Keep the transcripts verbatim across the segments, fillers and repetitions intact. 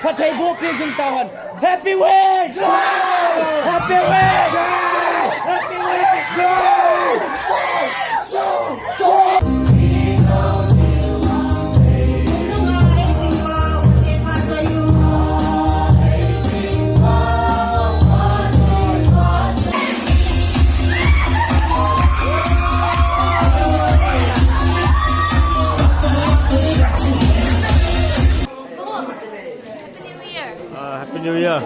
Phatthei boh peh jing tauhen. Happy Week! Happy Week! Happy Week! Happy New Year. Ah, Happy New Year.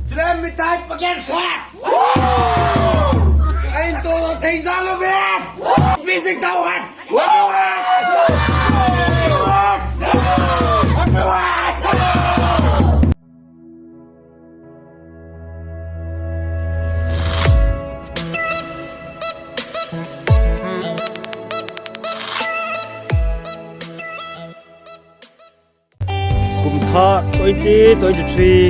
Chule mithai packet khat. Ahin tolou thei jal uve. Music tau khat. Kumthah twenty twenty-three,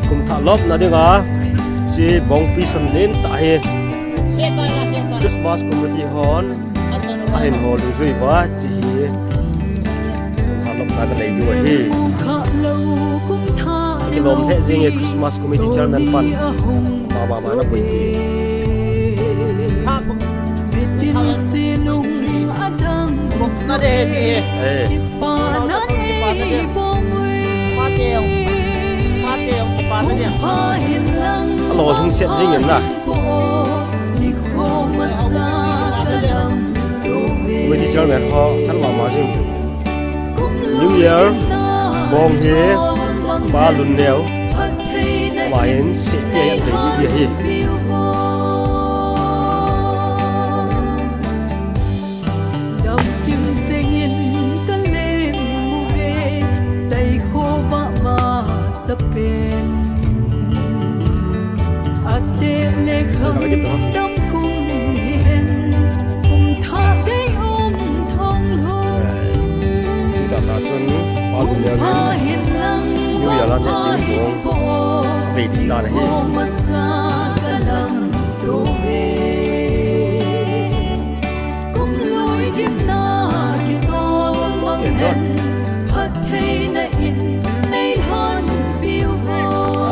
kumthah lopna dinga, hiche bongpi san lentah hi Christmas committee hon ahin hol jui uva, hiche hi kumthah lopna kalei diu ahi. Kilom lheh jenge Christmas committee chairman pan. Mama, mama, na pui pui. Mitin sinung adang. Bok na de, che. Eh. Kipa na nei bong ui. Pate, pate, kipa na de. Alo, hung set jing in na. Nikho masa ka lam. Committee chairman ho, khan mama jing. New Year bong hi Pa Lunneo, ama hin sehpi a hi athei ding ahi. Dam kim chengin ka lem uve, tai kho va masa pen. Ate le kham dam kum hi hen, kum thah dei um thong ho. Tuta ta chun Pa Lunneo in New Year a neh ding bong vei ding dan ahi. Kum lui gimna kitol mang hen, phattheina in nei lhon piu vo.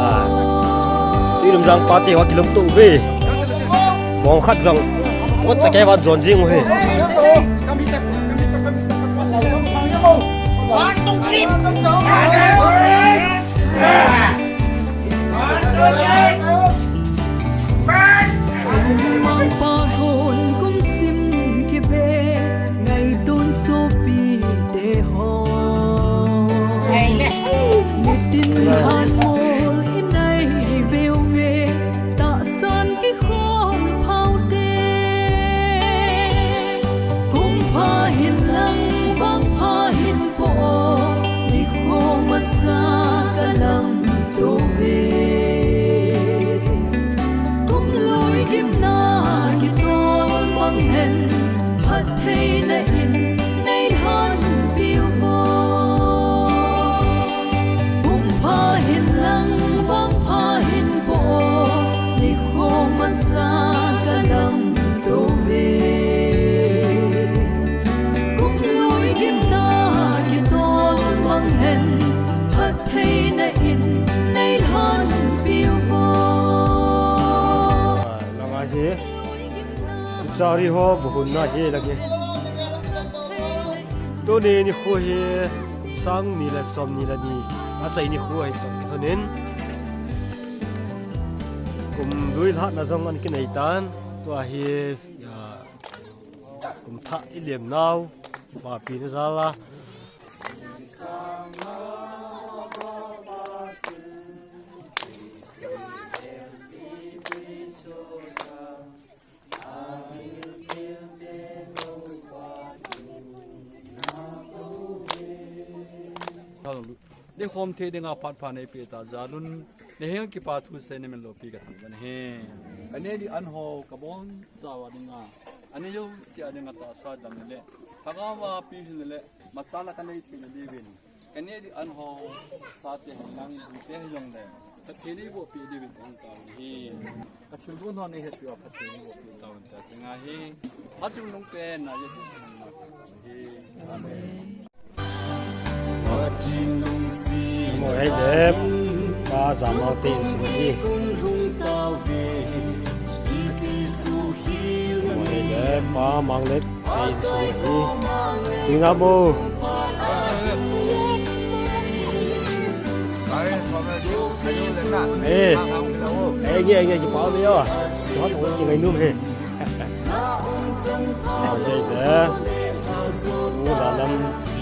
Ah. Tui Lumjang pate ho kilungto uve. Bong khat jong. Ot sa kei van jon jing uve. Mangpa hon kum sim kibe ngaitun sopi te ho. Nitin han mol inai veu ve tahsan kikhol phau te. Kum pha hin lang vang pha hin po, nikho masa ka lam to ve. Kum lui gimna kitol mang hen, phattheina in nei lhon piu vo. Kum pha hin lang vang pha hin po, nikho masa ka lam to ve. Kum lui gimna kitol mang hen, phat Hari ho buhun na hi lagi. Tuni nikho hi sang ni le som ni le ni. Asei nikho hi toh kithonin. Kum lui lhatna jong ana kinei tan. Tua hi, ah, kum thah i lem nau. Papi na jal a. Hallelujah. Nei khom thei dinga phat pha nei pe ta jalun, nei heng kipa thu sei nei min loupi ka thangvah e. Ka neh ding an ho ka bonchauva dinga, aneo sia dinga tahsa dam le, ka gam a pi hin le, masala ka nei thei na diuvin. Ka neh ding an ho, sa te hin lang, bu te hin jong le, ka thei nei boh pi diuvin kong tao hi. Ka thil dun ho nei hetpi uva Pathen in boh pi tauvin tia chenga hi. Achung nung pen na ye tu sung na hi. Amen. Mo hei le, Pa Jamlal te insung hi. Mo hei le, Pa Manglep te insung hi. Tina mo. Eh, eh, nge, nge, kipah e yo. Tuhan, oh, nge, ngai num he. Ah, nge, nge. Mu da lam,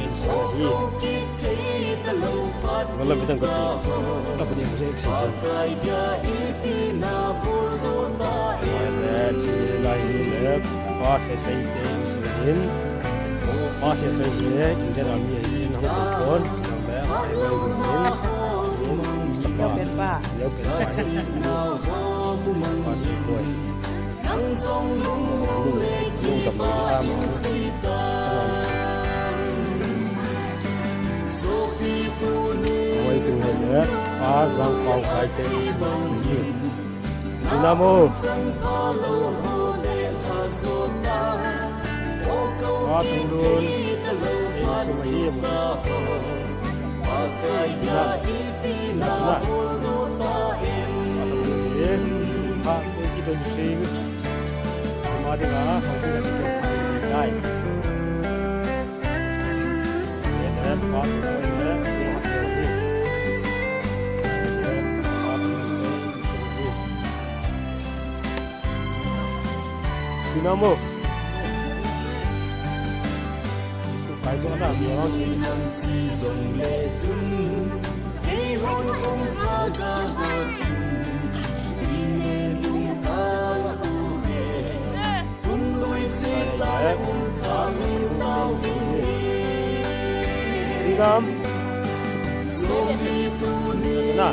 insung hi. Wala bidang ko tu. Tapi ni ko se. Wala chi lai hi le. Pa Sesei te insung hin. Pa Sesei hi Indian Army in hung thei pon. Chang le, ai lai lu hin. Chapa. Leo pen pa. Leo pen pa hi. Pa Seipoi. Lu dam lu a ma. Salam. Hoi sing hai le. Pa Jangpao Khai te insung hi. Namo. Wa thang dun. Ei sum ahi mo. Na. Na. Wa thang dun. Tha, twenty twenty-three. Ma dinga, hong kong ka ticket tha, dai. Dinamo. Kai jo na, dinamo. Tingam. Na.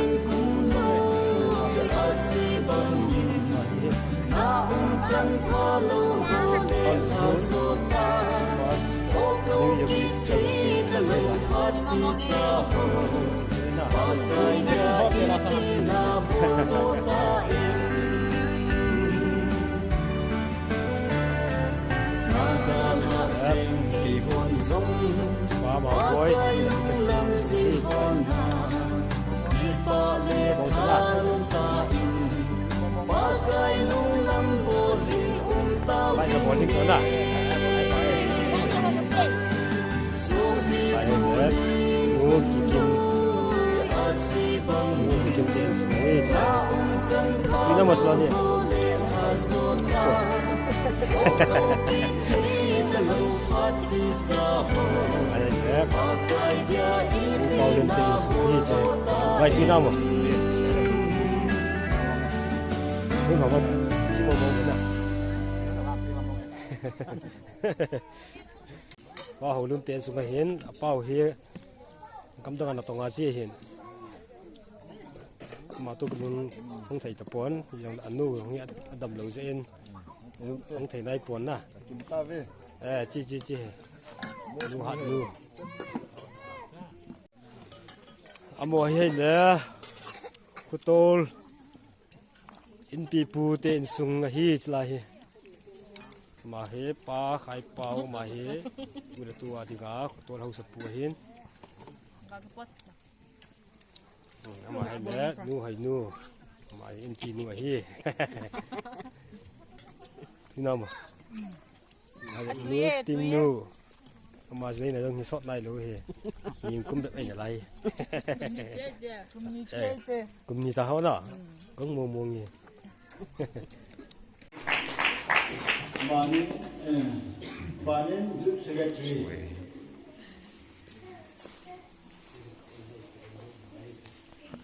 Ina masla ni. Ai, eh. Pau len te insung hi che. Vai tu na mo. Ni ho ba. Si mo mo na. Wa ho lun te insung hin. Apau hi. Kam dang ana tonga chi hin. Ama tu kalun hung thei tapon, jong anu hung hi adam lou jeh in. Hung thei nai pon na. Eh, chi, chi, chi. Nu hat nu. Amo hi le. Khutol. Inpi pu te insung ahi chulai hi. Ama hi Pa Khaipao, ama hi. Pu le tu a dinga, khutol hausa pu ahin. Ama hi le, nu hai nu. Ama hi inpi nu ahi. Tina ma. Atu ye, atu ye. Tinu. Ama jong na jong hi sot lai lou hi. Kum bep ahi nalai. Kum ni che te. Kum ni ta ho na. Kong mo mo nge. Banin, eh, Banin Youth Secretary.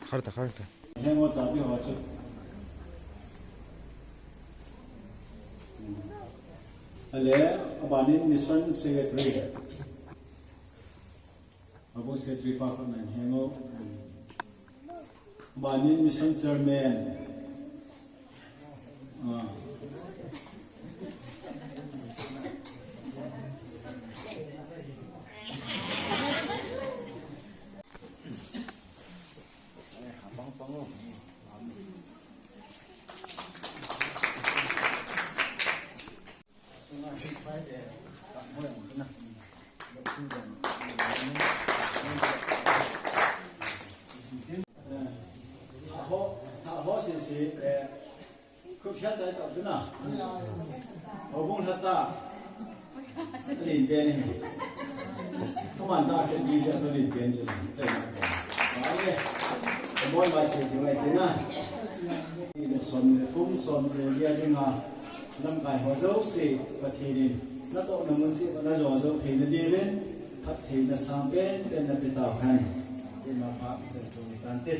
Kharta, kharta. Hengo chabi ho chu. Ale, Banin Mission Secretary. Abang Secretary pa khat nan hengo. Banin Mission Chairman. Ah. Ho, ho, si, si, eh, Khut hial chai tau tuna. Houbung lhacha. Lin pen hi. Kaman ta khen ji ja so lin pen ji. Chai na. Ba le. Bon ba che ti mai tina. Ni som le thum som le lia dinga. Lamkai ho jouse Pathen in natohna mun cheh uva najo jou theina diuvin phattheina sangpen pen nape tauhen. Tima pha chen chu ni tante.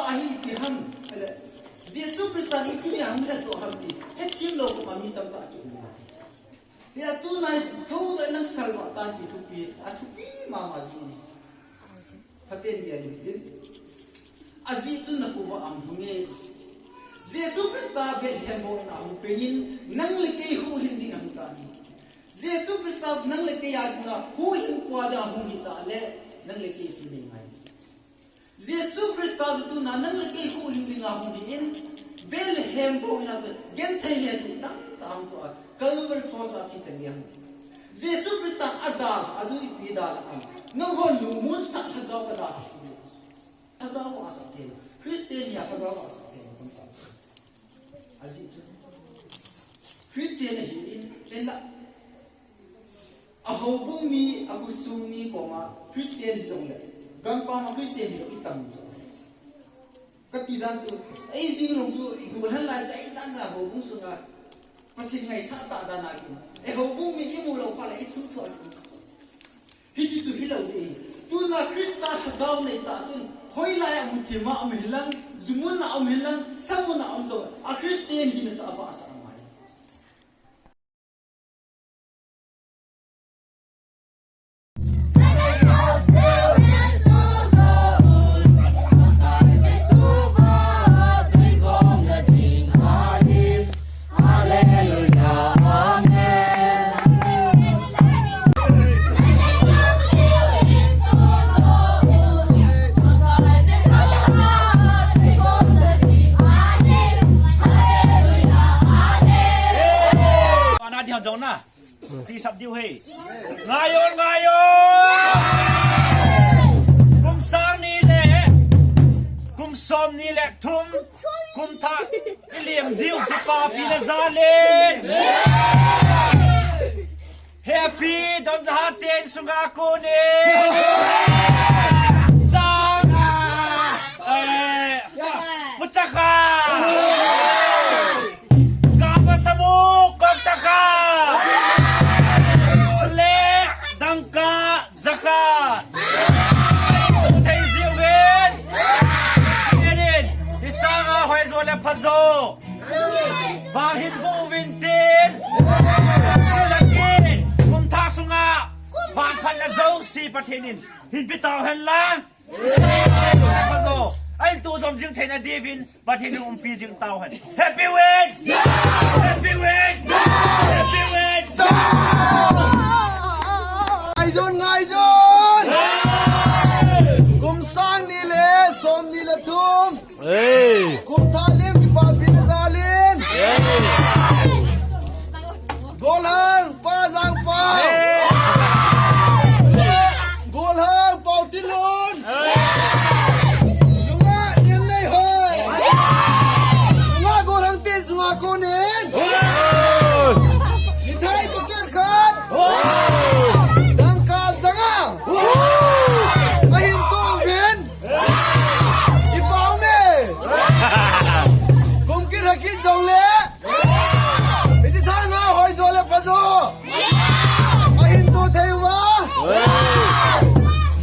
Ahi ipi ham, ale, Jesu Christa hi ipi ni ham le to ham ti, hethem lou ko ma mi tamtah ki um. Hia tuna hi thoudoh in lang salvah tan ti thupi, athupi mama jing. Phaten dia ni tin. Ajeh chu nakoma ahung hi nge. Jesu Christa Bethlehem bong in ahung peng in, nang le kei huhhing ding ahung tan ahi. Jesu Christa nang le kei a dinga huhhingpa dinga hung hita le, nang le kei ipi nei ngai. Jesu Christa chu tuna nang le kei huhhing dinga hung hi in, Bethlehem bong in a chu genthei le tu tamtah ahung toh a, Calvary Cross a thi chan gei ahung. Jesu Christa adalha, ajui ipi dalha ham. Nangho lungmonsah lhagao kadalha. Lhagao asah thei. Christian hia lhagao asah thei. Ajeh chu Christian ahi in, hinla. A houbung mi, a khosung mi koma Christian hi jongle, gampam a Christian hilou itam jongle. Kati dan chu, ei jing jong chu, i golhang lai chu, ei dan dan houbung sunga, Pathen ngaisah tah dan a kin. Ei houbung mi imu lou phat le, i thu thu a kin. Hiti chu hilou ding. Tuna Christa lhagao nei tah chun, hoilai a muthim a um hilang, jumun a um hilang, samun a um jong, a Christian hina chu avahsah ngai. Ana di hon jong na. Ti sap diu hei. Ngai un, ngai un. Kum sang ni le kum som ni le thum. Kum thah i lem diu kipapina jal in. Happy Donjaha ten sunga kon in. Chang. Eh, Puchaka. Kapa samu kong taka. Chule dangka jaka. Thei jiu vin. Enin, i sanga hoi jo le pha jo. Vang hin bu vin tin. Lakin, kum thah sunga. Vang phat na jo si Pathen in. Hin pi tau hen lang. Ahin tu jom jing theina diuvin, Pathen in umpi jing tauhen. Happy Win! Happy Win! Happy Win! Ngaijun, ngaijun! Kum sang ni le, som ni le thum. Hey! Kum thah lem kipapina jal in. Hey! Golhang, Pa Jangpa. Hey! Golhang, Pau Tinlun. Hey! Nungah Niamneihoi. Nungah Golhang ten sunga kon in. Hey! Mithai packet khat. Hey! Dangka janga. Hey! Ahin tu vin. I pau me. Kum kit ha kit jong le. Iti sanga hoi jo le pha jo. Ahin tu thei uva.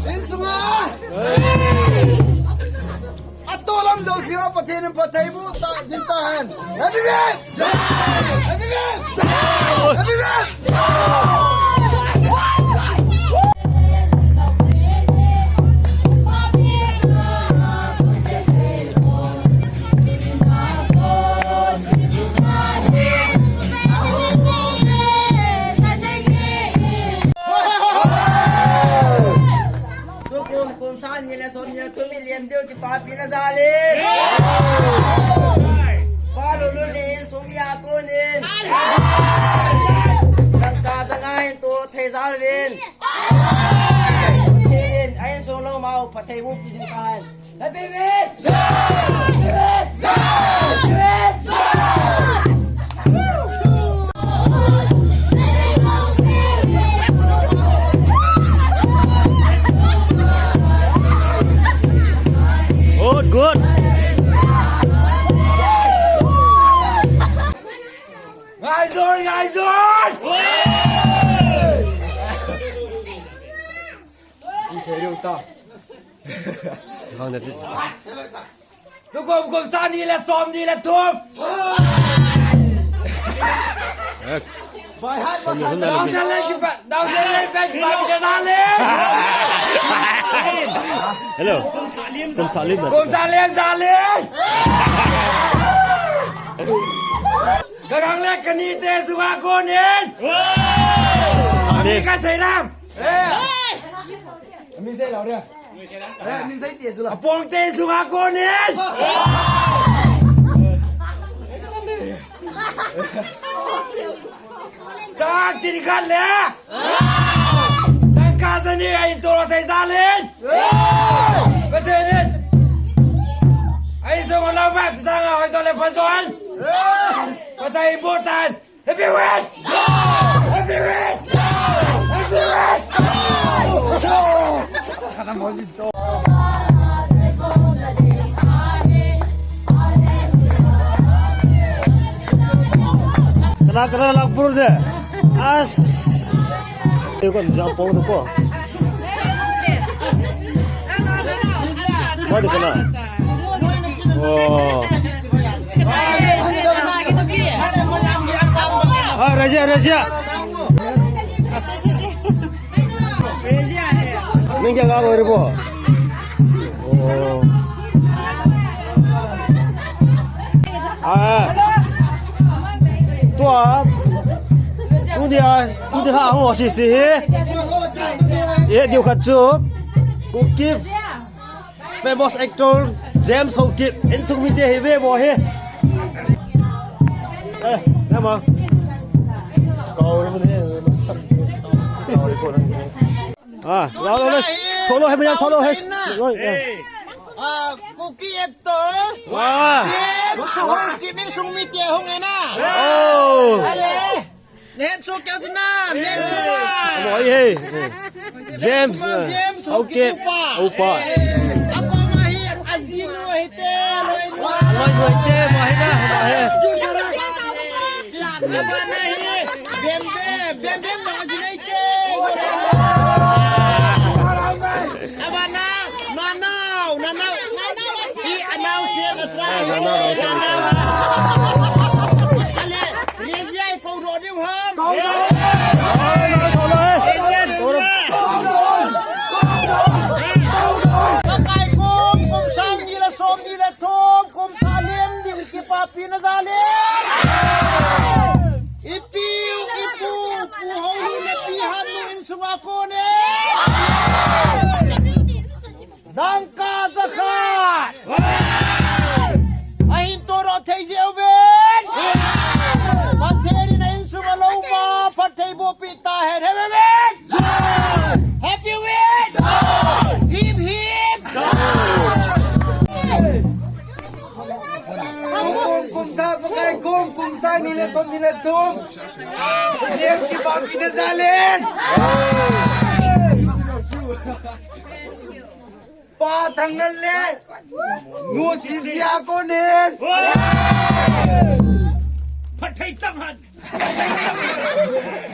In sunga. Ato lam jo siva Pathen in phatthei boh tah jing tahen. Happy Win! Happy Win! Happy Win! Tukum kum sang ni le som ni le thum i lem diu kipapina jal in. Pa Lulun le insung mi a kon in. Dangka janga hin tu thei jal uvin. Pathen in a insung lou mau phatthei boh pi jing tahen. Happy Win! Good, good. Ngaijun, ngaijun! Isei diu ta. Vang da ti. Tukum kum sang ni le som ni le thum. Bai hai ba sang. Dau se le ki ba, dau se le ba ki ba ki da le. Hello. Kum thalim. Kum thalim da. Kum thalim da le. Ka gang le ka ni te sunga konin. Ani ka sei ram. Min sei lau dia. Eh, min sei ti su la. Apong te sunga konin. Chak tin khat le. Tang ka sa ni ai to thei sa len. Pathen in. Ai sung lau ba sang a hoi to le pa son. Pathen in botan. Happy Week! Happy Week! Happy Week! Kana, kana Nagpur de. As. Eko jam pong ko. Madi kana. Oh. Ah, Raja, Raja. Nang jaga ko ribo. Oh. Ah. Tua. Tu dia, tu dia ho si si he. Ye diu khat chu. Kukip. Famous actor James Haokip, insung mite hi ve mo hi. Eh, nama. Kau ni, kau ni ko na. Ah, lo lo lo. Tholo hai, tholo hai. Oi, eh. Ah, Kuki actor. Wah. James Haokip insung mite hung e na. Oh. Nen so kya jina, nen so. Amo ai he. James, James, okay. Upa. Upa. Ako mahi, ajinu hite, loi. Loi hite, mahi na, mahi. Abana hi, bembe, bembe, ajinu hite. Abana, nanao, nanao. Hi anao se na cha. Nanao, nanao. Ale, Rizia i pau ro diu ham. Rizia, Rizia. Pakai kum, kum sang ni le som ni le thum, kum thalim ding kipapi na jale. Ipiu, ipu, pu hou ni na pi han nu insunga kone. Dangka jakhat. Ahin toro thei jeh uvin. Pathen in a insung a lou ma phatthei boh peh tahen. Happy week. Happy week. Hip hip. Kum kum tha pakai kum kum sang ni le som ni le thum. Jem kipapi na jalen. Pa Thangnan le nu Sisia konin. Phatthei chang han.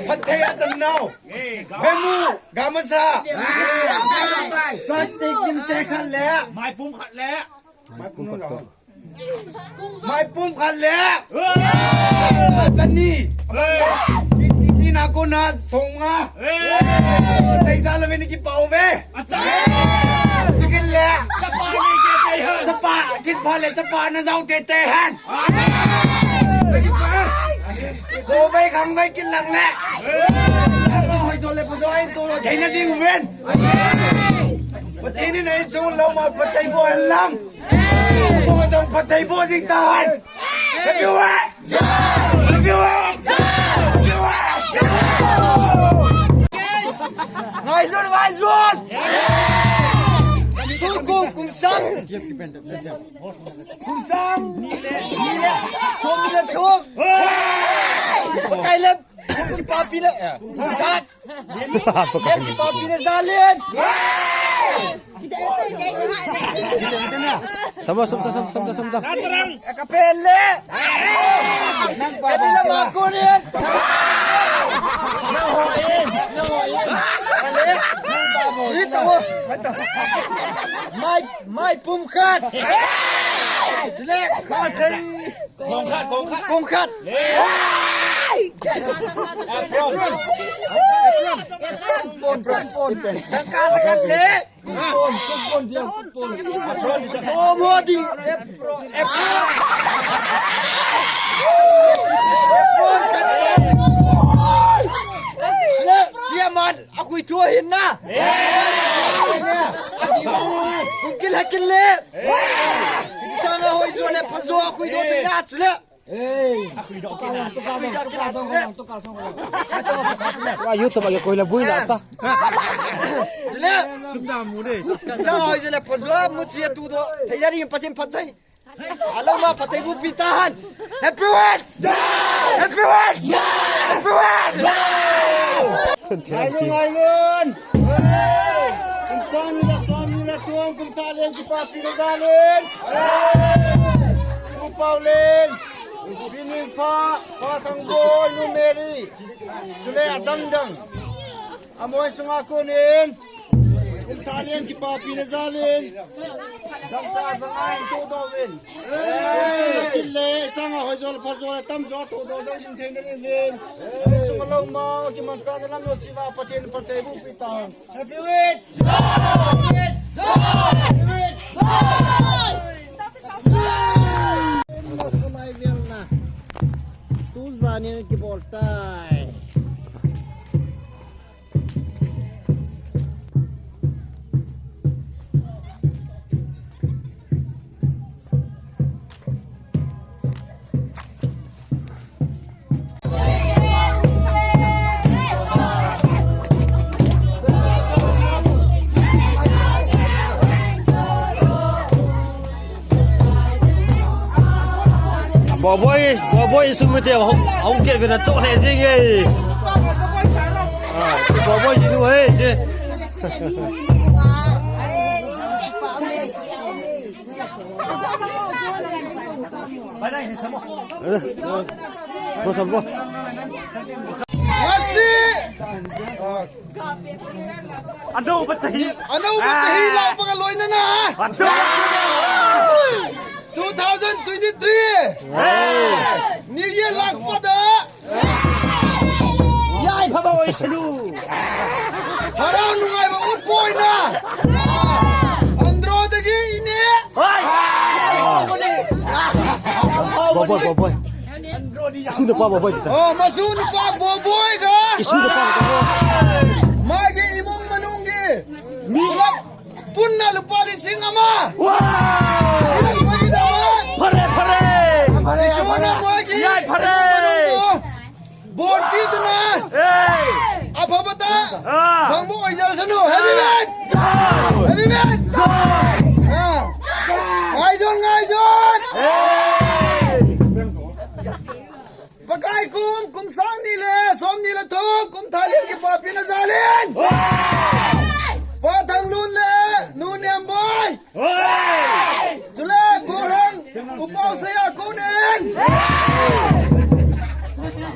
Phatthei a chang nau. Bemu gamasa. Plastic dim se khat le. Maipum khat le. Maipum khat le. Maipum khat le. Hey! Chani. Hey! Ti, ti, ti na kona song nga. Hey! Taisa le ve ni kipau ve. Acha! Tikin le. Chapa ni ke tai ha. Chapa, kin pha le chapa na jao te te han. Hey! Ko ve khang ve kin lang le. Hey! Ko hoi jo le pu jo ai to lo thei na ding ven. Hey! Pateni na i jo lo ma patai bo lang. Bo jong phatthei bo jing tahen. Happy week. Happy week. Happy week. Ngaijun, ngaijun. Kum, kum, kum sang. Kum sang. Ni le, ni le. Som ni le som. Pakai le. Kum kipapi le. Kum kat. Kum kipapi na jalen. Sama, sama, sama, sama, sama. Kapele. Nang pa. Kapele makunin. Ito. Mai, maipum khat. Kong khat, kong khat. Kong khat. Apron. Apron, apron. Dangka sa khat le. Apron, apron dia, apron. Apron dia. Apron. Apron. Le, siaman. Akhui thu ahin na. Kum kil ha kil le. Sanga hoi jo le pha jo akhui do te na chule. Wa YouTube a koi la bui la ta. Chule. Sanga hoi jo le pha jo mu chi tu do. Thei ya ri Pathen phat thei. Alo ma Pathen bu pi tahan. Happy win! Happy win! Happy win! Ngailun, ngailun. Kum sang ni le som ni le thum kum thah lem kipapi na jal in. Pu Paulin, Pi Ningpha, Pa Thangboi, Nu Mary. Chule adang dang. Amoi sunga konin. Kum thah lem kipapi na jal in. Dangka jang a hin to do uvin. Kile, sanga hoi jo le pha jo le tam jo to do jo jing thei na uvin. Sung lo ma, kimanchah na lam lo siva Pathen phatthei bu pi ta. Happy win! Happy win! Tu janin kibol tai. Boboi, Boboi sumite hung, hung ke vena chok le jing e. Ah, Boboi ji nu he je. Bo sam bo. Masi. Anauba chahi. Anauba chahi, ah, la panga loina na. Acha. Two thousand twenty-three. Hey. New Year lakpa da. Yai phaba oi selu. Harau nungaiba utpoi na. Andro dagi ine. Hoi. Boboi, Boboi. Masu nupa Boboi tita. Oh, masu nupa Boboi ga. Isu nupa Boboi. Magi imung manunggi. Mi. Pulak punna lupa lising ama. Wah. Pulak magi dawa. Phare, phare. Isu na magi. Yai, phare. Imung manunggi. Bor pi tuna. Hey. Apa bata? Ah. Bang bo oi jara sanu. Happy birthday. Happy birthday. Ah. Ngai jon, ngai jon. Hey. Pakai kum, kum sang ni le, som ni le thum, kum thah lem kipapi na jal in. Pa Thanglun le, Nu Nemboi. Chule Gorhang, U Pau Saya konin.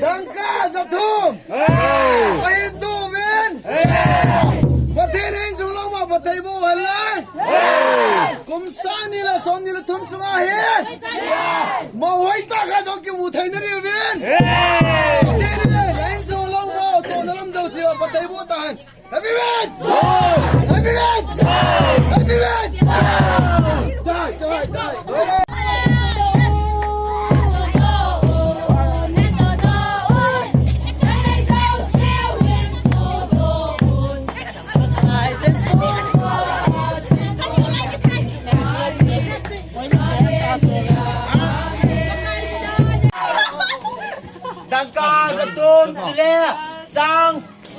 Dangka ja thum. Pahin tu vin. Pathen in jong lo ma pathei bu hen la. Kum sang ni le som ni le thum sunga hi. Mo hoi ta kha jong kimu thei na diu vin. Pathen in, in jong lo ma to na lam jong si pathei bu ta hen. Happy birthday! Happy birthday! Happy birthday! Jai, jai, jai. Dangka ja thum chule chang.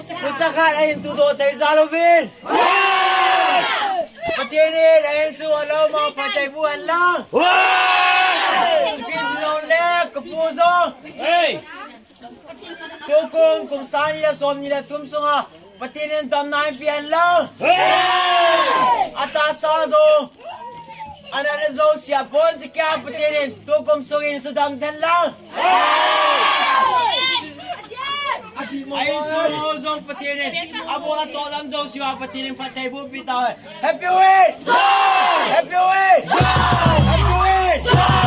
Kucha khat ahin tu do thei jal uvin. Pathen in ahin su alo ma pathei bu hen lang. Chukit jong le kapu jong. Tukum kum sang ni le som ni le thum sunga Pathen in damna eipe hen lang. Atahsa jong. Ana na jo sia pon chi kya Pathen in tukum sungin sudam den lang. Ai su jong Pathen in. Abol a to lam jo siwa Pathen in phatthei bu pi ta. Happy Win! Happy Win! Happy Win!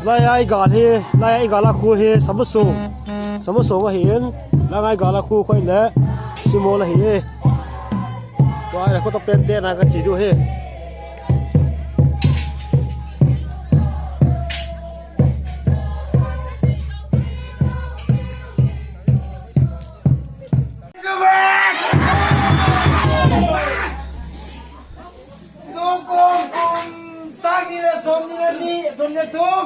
Lai ai gal hi, lai ai gal a khu hi, Samusung. Samusung ahin, lai ai gal a khu khoi le, Simol ahi. Tua le khu to pen te na ka ti du hi. Kum, kum, sang ni le som ni le ni, som ni le thum.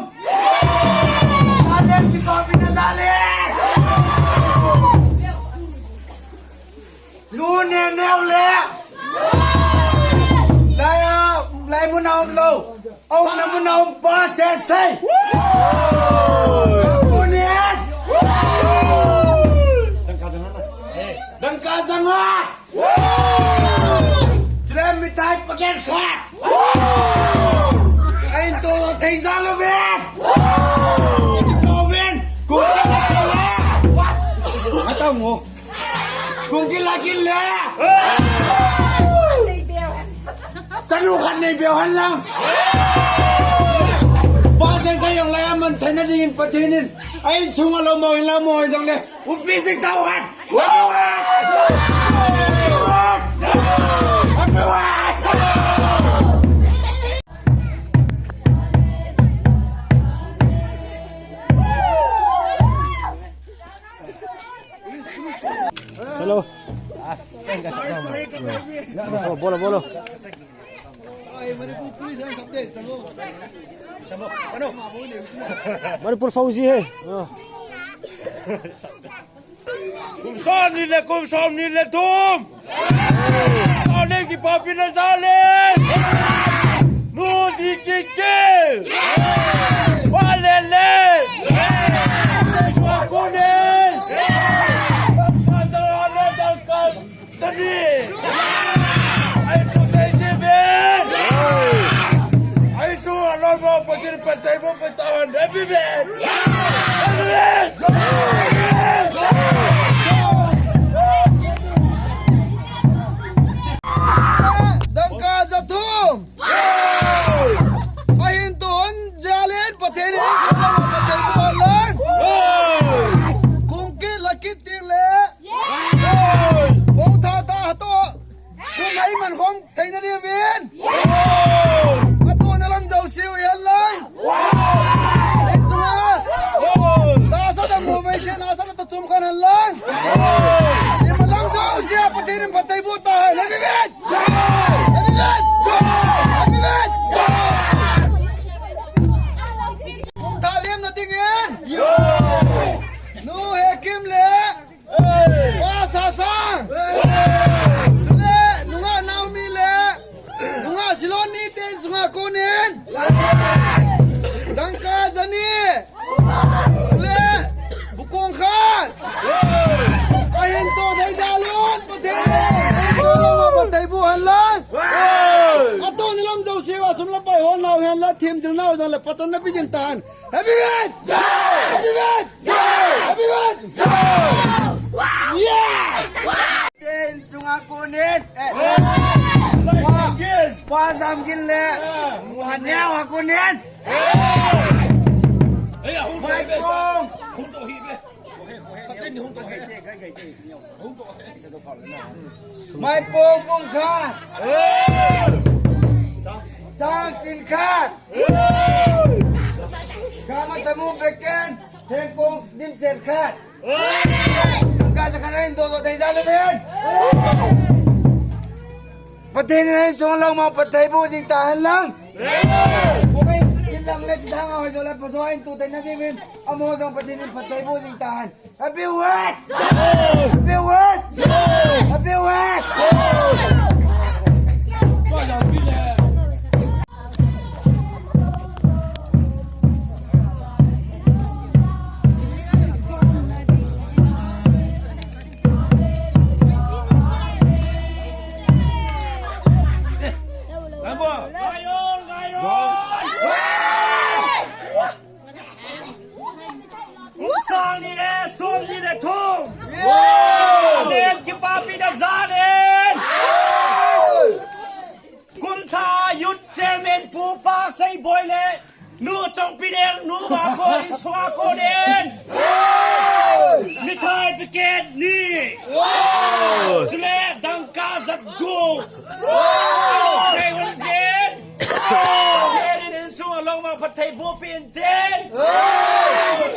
Anem kipapi na sa le. Nu ne neo le. Lai a, lai mun a um lou. Aumna mun a um pa sese. Kunin. Dangka jang a. Dangka jang a. Chule mithai packet khat. Ahin to thei jal uvin. To uvin. Kung kila kile. Atang mo. Kung kila kile. Chanu khat nei beu hen lang. Pa sese jong lai a man theina dingin Pathen in. Ahin sunga lou mo hin lang mo jong le. Umpi jing tau hen. Hello. Bolo, bolo, bolo. Manipur Fauji hai. Ah. Kum som ni le, kum som ni le thum. Sa le kipapi na sa le. Nu di ki ki. Wa le le. Wa ku ne. Sa sa le da ka. Tadi. Ai tu sai je ben. Ai tu alo mo pagir patai mo patawan. Happy ben. Happy ben. Dangka jathum. Ahin to hon jal in Pathen in Pathen in. Kung kila kit ding le. Bong tha tha to. Kum ai man khom theina diuvin. Atona lam jouse u hen lang. Insunga. Tahsa dang mu vei se, nasa na to chum khan hen lang. Ima lang jouse a Pathen in phatthei boh tahen. Happy birthday. Happy birthday. Happy birthday. Kum tha lemna dingin. Nu Hekim le. Pa Sasang. Chule, nungah Naomi le. Nungah Silon ni te sunga konin. Dangka jani. Chule, bukong khat. Ahin to thei jal un, Pathen. Ahin to lou, Pathen bu han lang. Ato ni lom jouse a sum le pai hon nau hen la thim jil nau jong le pachan na pi jing tahen. Happy birthday! Happy birthday! Happy birthday! Yeah! Ten sunga konin. Pa, pa Zamgin le. Muhaneo ha konin. Maipong. Maipong pung khat. Chang tin khat. Kama samu beken. Hengkong dim set khat. Ka sa khan ahin to to thei jal uvin. Pathen in ahin song lang ma phatthei boh jing tahen lang. Oi, kin lang le sang a hoi jo le pa jo ahin to thei na diuvin. Amo jong Pathen in phatthei boh jing tahen. Happy birthday! Happy birthday! Happy birthday! Sang ni le, som ni le thum. Wow! Alen kipapi na jal in. Wow! Kum tha Youth Chairman Pu Pasei Boi le, Nu Chongpi Deng, Nu Sua ko, sua ko din. Mithai packet ni. Chule dangka jat gup. Thei hon jin. Thei hon jin, insung along ma phatthei boh peh in tin.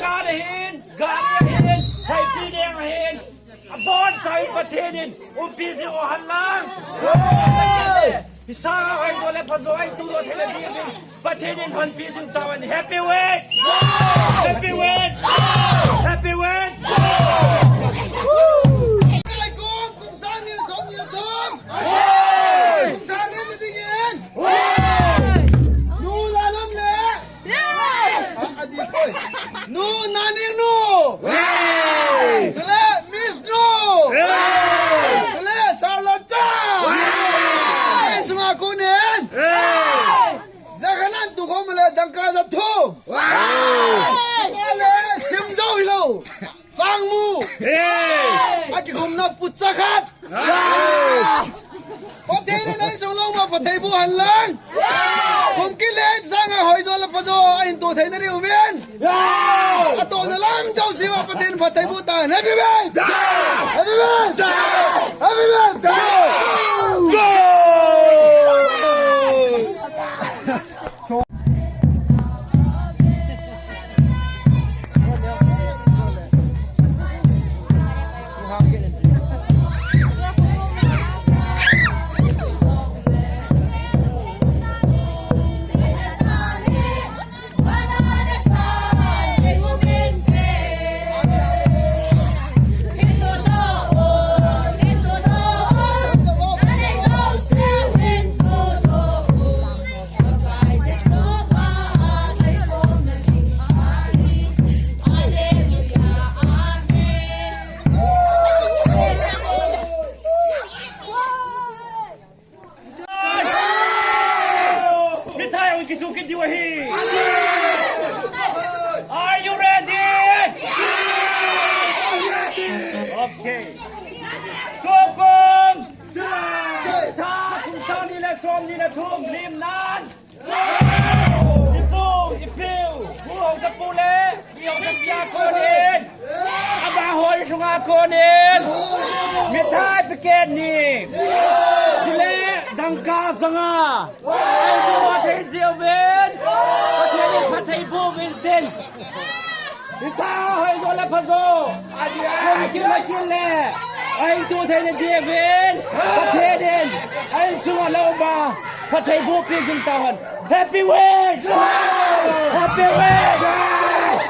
Ka na hin, gari hin, thei pi ding hin. Abon chai Pathen in umpi jing u hen lang. Hisa hoi jo le pha jo, ahin tu jo thei le ding in Pathen in honpi jing tahen. Happy Wed! Happy Wed! Happy Wed! Kai kum, kum sang ni, som ni, thum. Kum thang ni, mi ding in. Nu la lam le. Hey! Ah, adi koi. Nu, Naning nu. Hey! Chule, Miss nu. Hey! Chule, Charlotte. Hey! Sunga kunin. Hey! Jaganan tu ko male dangka jat thum. Hey! Kale, sim jo hilo. Sangmu. Hey! Akikhumna putsa khat. Hey! Pathen in insung long ma phatthei boh hen lang. Kum kile sanga hoi jo le pha jo ahin tu thei na diuvin. Atohna lam jouse uva Pathen phatthei boh tahen. Happy birthday! Happy birthday! Happy birthday! Mithai hung kisu kit diu ahi. Are you ready? Okay. Tukum. Tha kum sang ni le som ni le thum lim nan. Ipu, ipiu, bu hong sa pu le. Io, ka pia konin. Aba hoi sunga konin. Mithai packet ni. Chule dangka janga. Ai jo thei jiuvin. Pathen in phatthei boh uvin tin. Hisa hoi jo le pha jo. Kum kile kile. Ahin tu thei na diuvin. Pathen in. Ai sunga lo ba. Phatthei boh peh jing tahen. Happy Wed! Happy Wed!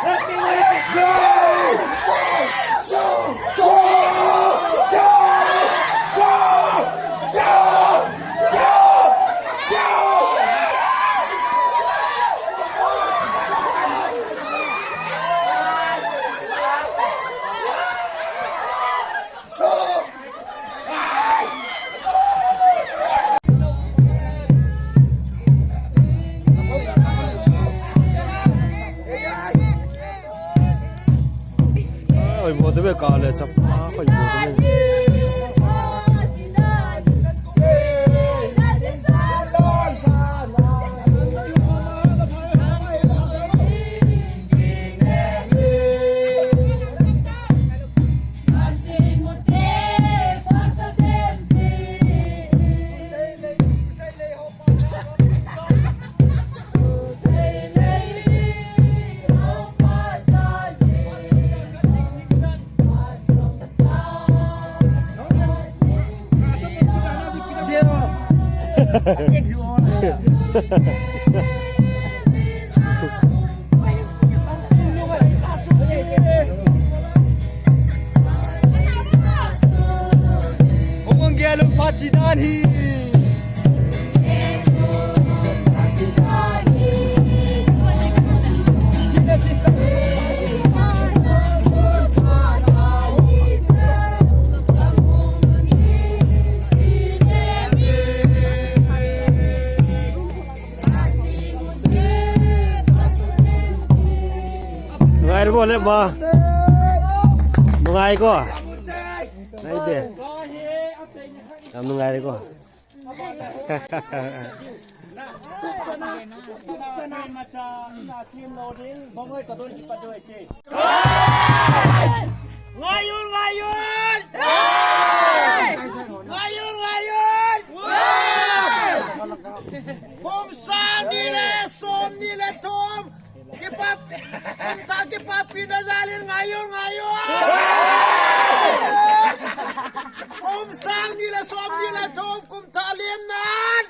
Happy Wed! Oi, mo te be ka le chap. Oi, mo te be. Hung hung gel un phat chi dan hi. Ngai bo le ba. Ngai ko. Ngai de. Nam ngai ko. Ngayun, ngayun! Ngayun, ngayun! Kum sang ni le som ni le thum, Kipa, kum thah kipapi na jal in ngaiyu, ngaiyu. Kum sang ni le som ni le thum kum thah lim nan.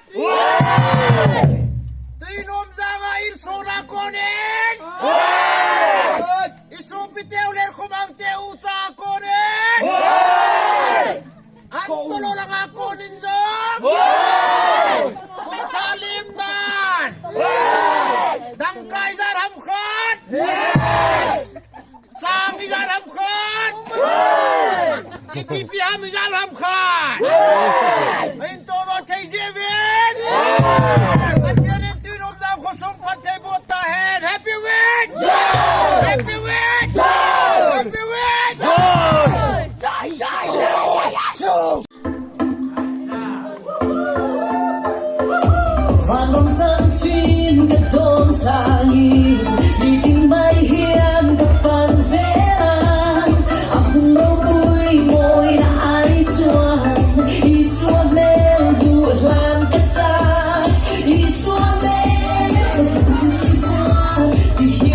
Tui nom jang a in sona konin. I sopi teu le khumang teu sa konin. An polo langa konin jong. Kum thah lim nan. Dangkai ijat ham khat. Chang ijat ham khat. Kitipi ham ijat ham khat. Hin to lo thei jeh uvin. Pathen in tui nom jang khosung phatthei boh tahen. Happy Week! Happy Week! Happy Week! Van lam chang chin ka don sa hi, nitin mai hian ka pan jel a, a hun ropui moi na ai chuan, Isua mel bu hlan ka chak, Isua mel bu hlan ka chak.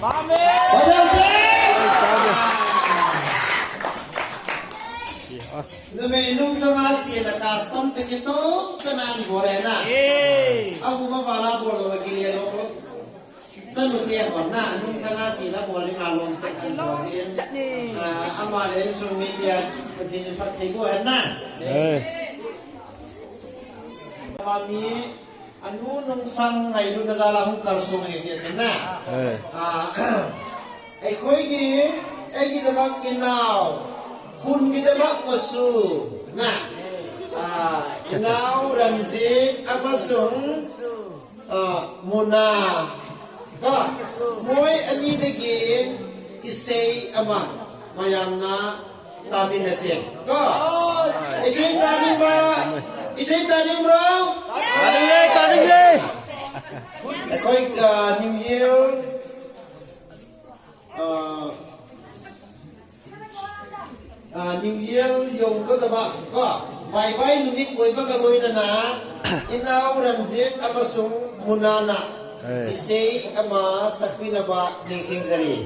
Amen. Numei nungsanga chena custom te kitoh chana an bol e na. Eh. Abu ma bala bol lo kile lo. Chanu te bol na, nungsanga chena bol ni ma lom chet an bol jin. Chet ni. Ah, ama le sung mi tia, Pathen in phatthei boh hen na. Eh. Ama mi, anu nungsang ngailutna jal a hung kalsong ahi jeh chun na. Eh. Ah, ไอ้คอย gi, ไอ้ gi debak inau, hun gi debak masu, na. Ah, inau Ranjit amasung, ah, Muna. Ka, moi ani dagi, isei ama, mayamna, Tamin na seng. Ko. Isei tamin ba? Isei tamin bro? Tamin le, tamin le. Koi, ah, New Year. Ah, ah, New Year yo ko taba. Ko. Bye bye numit koi ba ka koi na na. Inau Ranjit amasung Muna na. Eh. Isei ama sakpi na ba ningsing jari.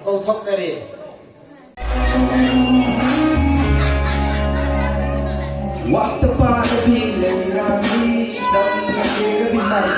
Ko thok jari. What the fuck, the big lady, I'm me. Something I feel every night.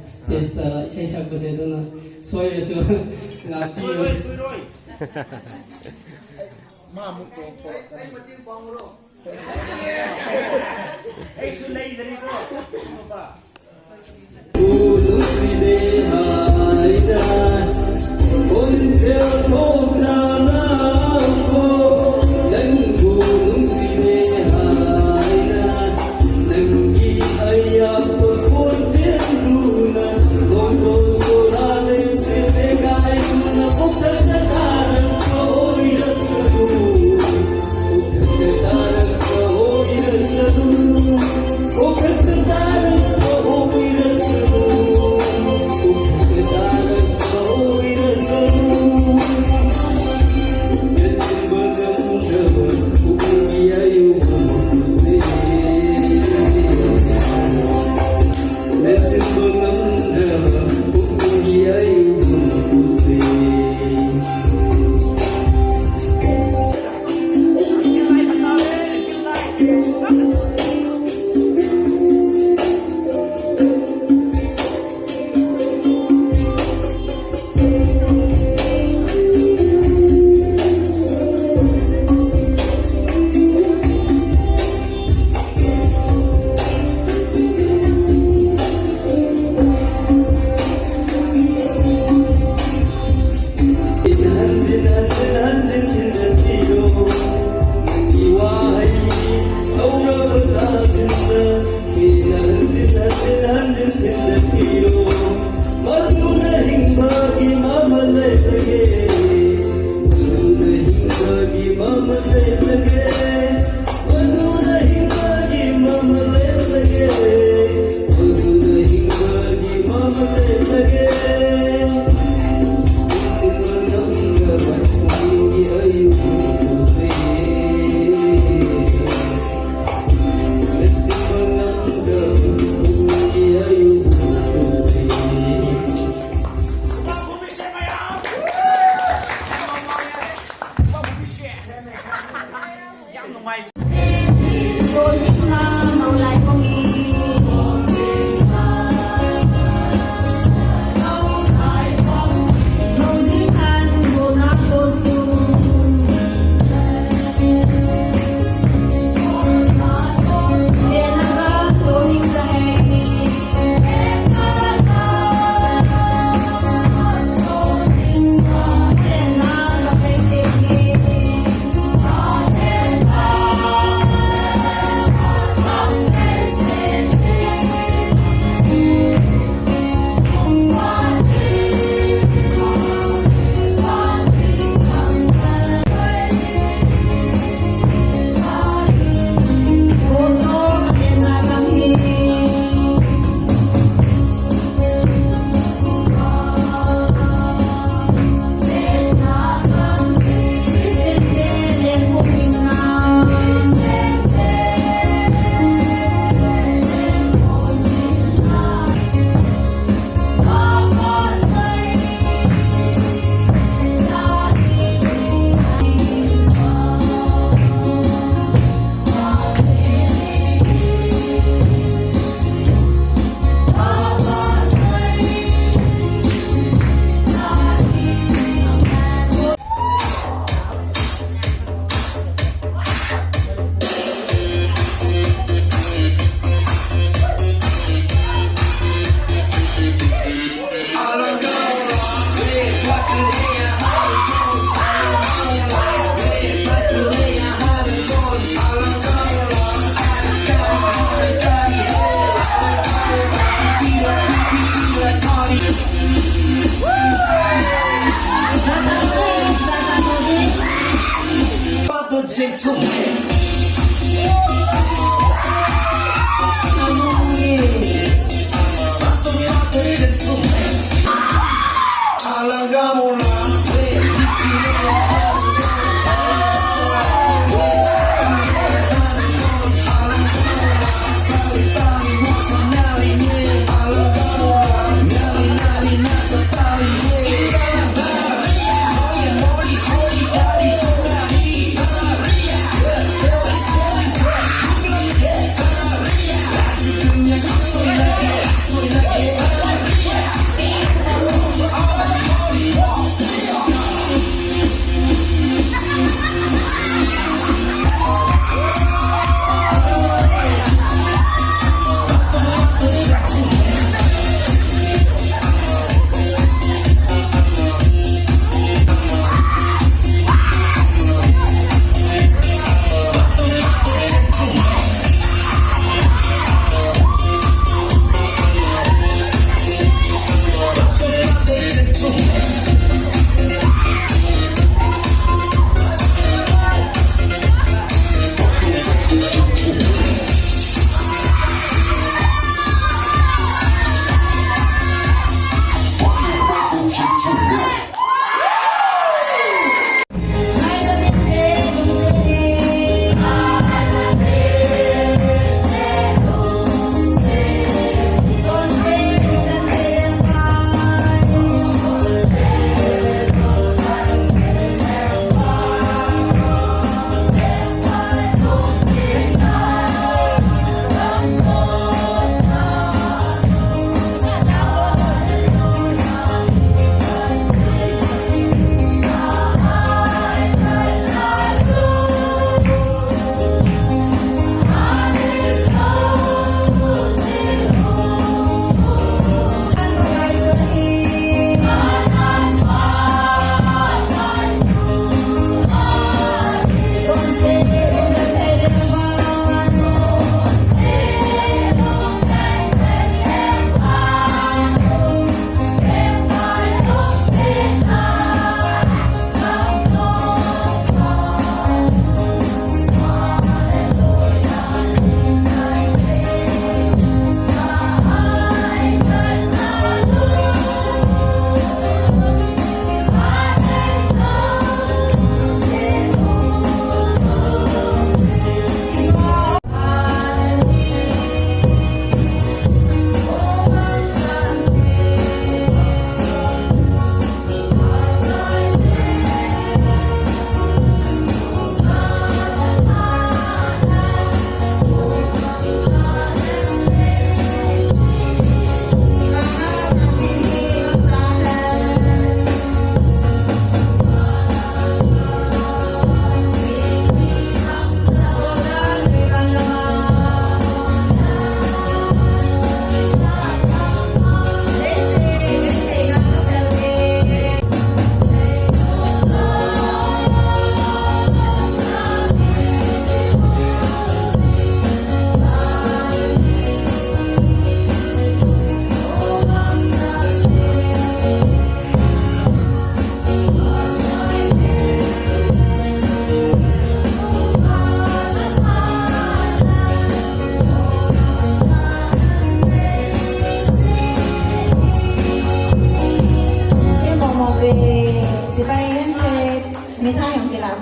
Stage ta isei sak ko se tuna. Soi le su. Ngap chi. Soi roi, soi roi.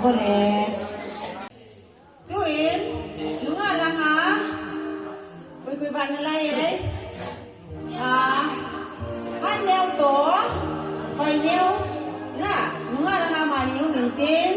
Kone. Tuin, nunga langa. Koi koi ban nalai e. A, han neo to. Koi neo. Na, nunga langa mani hung intin.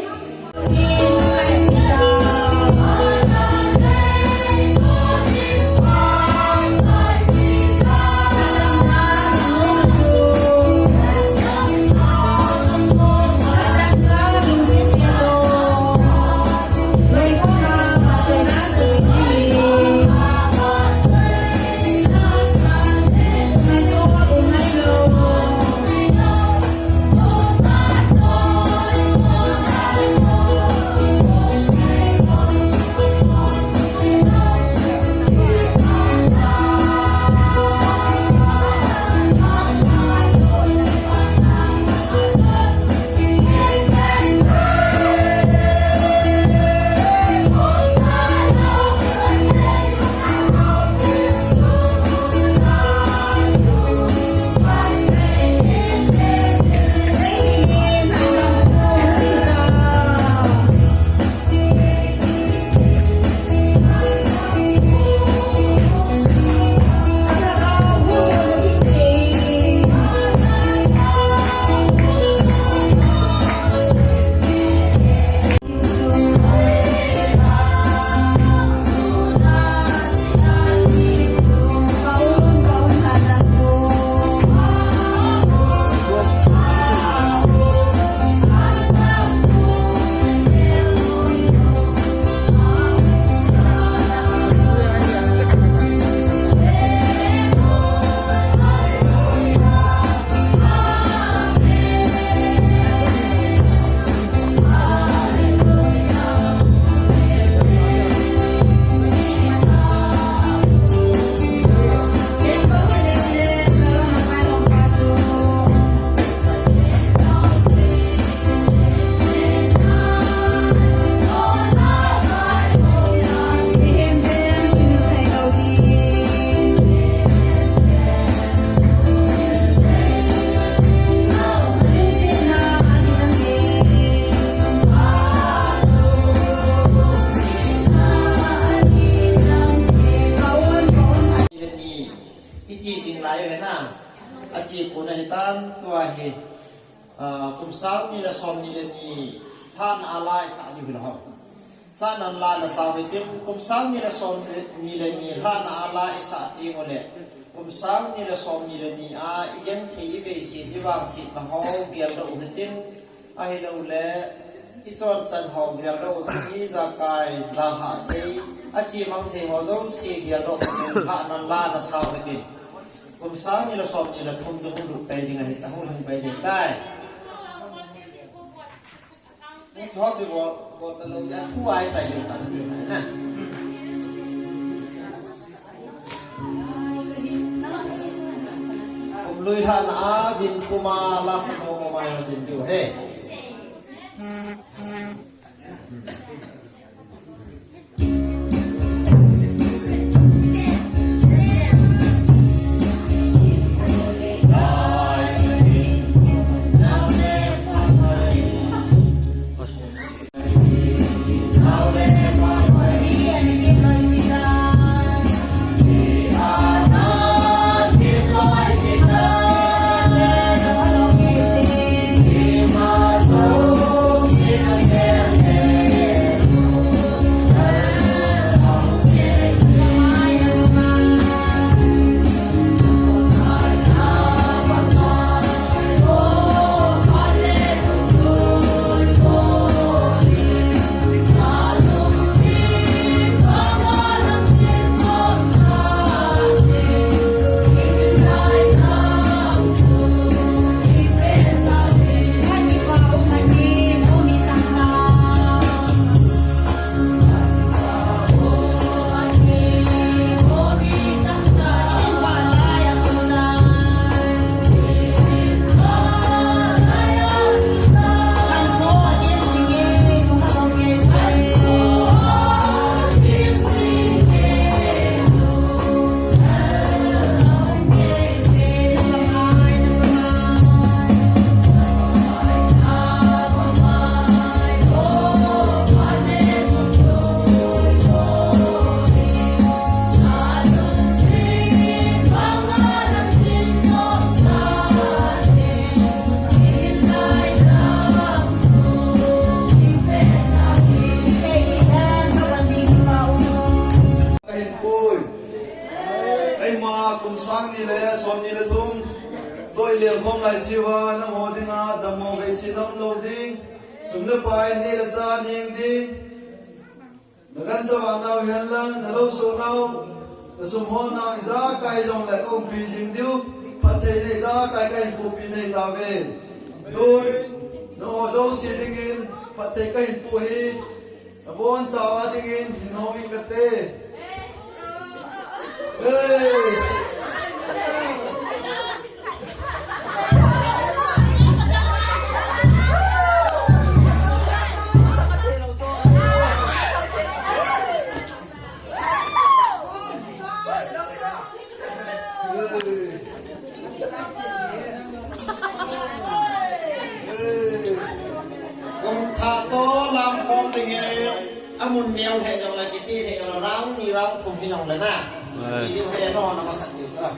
Ichi jing lai ve na. Achi kuna hitan tua hi. Ah, kum sang ni le som ni le ni, lhahna a la isah diu hi la ho. Lhahna la nasah u hitin, kum sang ni le som ni le ni, lhahna a la isah teng ule. Kum sang ni le som ni le ni a, igenthei iveiset, ivangsetna ho, geldoh u hitin, ahilouleh, ichonchan ho, geldoh u hitin, ijakai, dalhah thei, achimang thei ho jouse, geldoh u hitin, lhahna la nasah u hitin. Kum sang ni le som ni le thum jong hung lut pai ding ahi, ta hung lhung pai ding tai. Hung chot chu bol, bol ta lou ya, thu ai chai ding ta, sa ding ta na. Kum lui lhahna a, din kum a, la sa mo mo mai din diu he. Lengkhom laisiu a nangho dinga dammo veise naum lou ding, sum le pai, neh le chah neng ding. Nagancha vah nau hihen lang, nalou soh nau, nasum hol nau, ijakai jongle kaumpi jing diu, phattheina ijakai kahin pohpeh nahi tauve. Tun, nangho jouse dingin, phatthei kahin poh hi, nabonchauva dingin, hin houin kate. Hey! Kum thah toh lamkhom ding hi, amun neo hih jongle, kiti hih jongle, round ni round thum hih jongle na. Ai. Kiti hih jongle na, masa ni ta.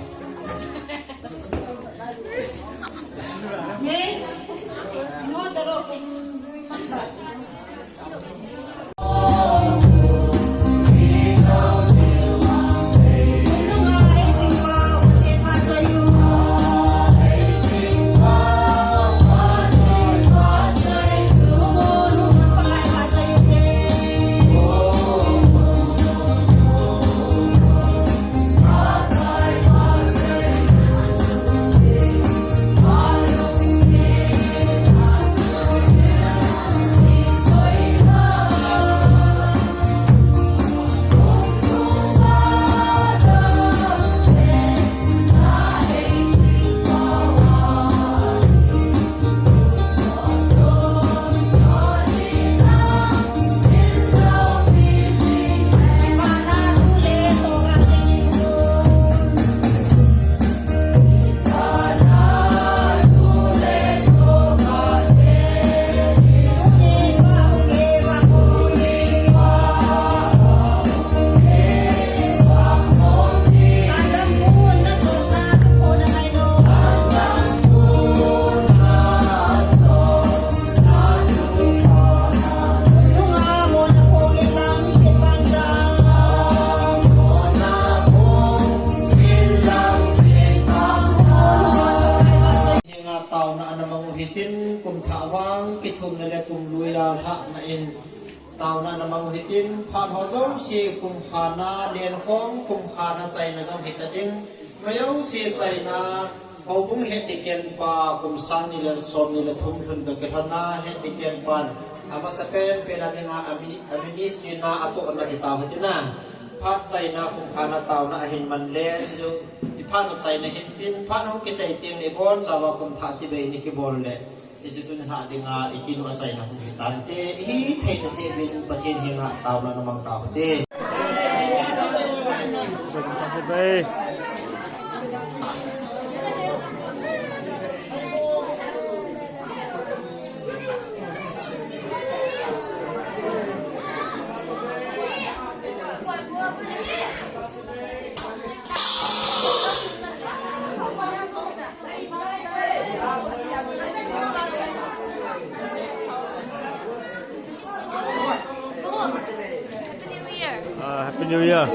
Hinga taona ana mang u hitin, kum thah vang kithumna le kum lui a lhahna in taona ana mang u hitin, phat ho jouse kum khat na lenkhom, kum khat na chaina jong hita ding, ma jouse chaina, houbung head deacon pa kum sang ni le som ni le thum lhun toh kilhon na head deacon pan, amasapen pen a dinga a mi-, a ministry na atohna kitao hitin a. Phat chaina kum khat na taona ahin man le, chu, i phat u chaina hitin, phat hung kichai teng le ibonchauva kum thah chibai ni kibol le, hichu tun lhah dinga, i tinu a chaina hung hitante, hithei na cheh uvin Pathen henga taona na mang tau hite. Uh, Happy New Year.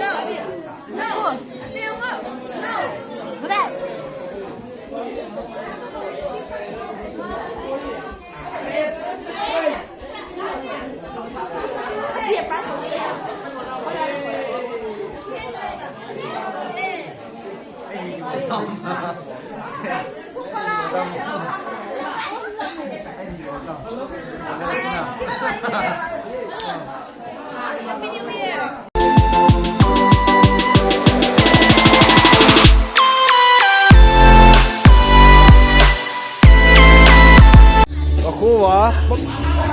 Ka khu a,